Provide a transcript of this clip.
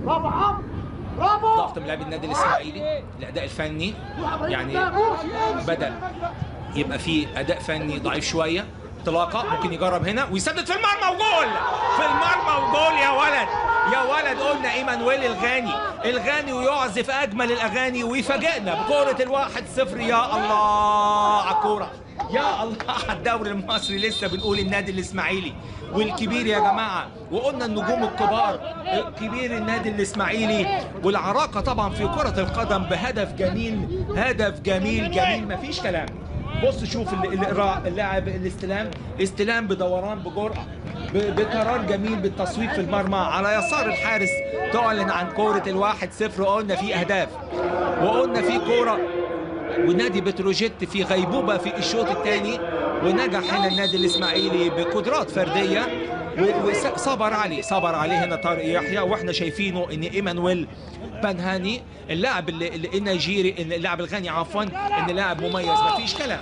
ضغط من لاعبي النادي الاسماعيلي، الاداء الفني يعني بدأ يبقى فيه اداء فني ضعيف شوية. انطلاقة ممكن يجرب هنا ويسدد في المرمى وجول، في المرمى وجول. يا ولد يا ولد، قلنا ايمانويل الغاني، الغاني ويعزف اجمل الاغاني ويفاجئنا بكره 1-0. يا الله على الكورة، يا الله على الدوري المصري. لسه بنقول النادي الاسماعيلي والكبير يا جماعة، وقلنا النجوم الكبار، كبير النادي الاسماعيلي والعراقه طبعا في كره القدم بهدف جميل، هدف جميل جميل مفيش كلام. بص شوف اللاعب الاستلام، استلام بدوران بجرأه بقرار جميل بالتصويب في المرمى على يسار الحارس، تعلن عن كورة 1-0. قلنا في اهداف وقلنا في كورة، ونادي بتروجيت في غيبوبة في الشوط الثاني، ونجح هنا النادي الاسماعيلي بقدرات فردية وصبر عليه، صبر عليه هنا طارق يحيى. واحنا شايفينه ان ايمانويل بنهاني اللاعب النيجيري، اللاعب الغاني عفوا، ان لاعب مميز مفيش كلام.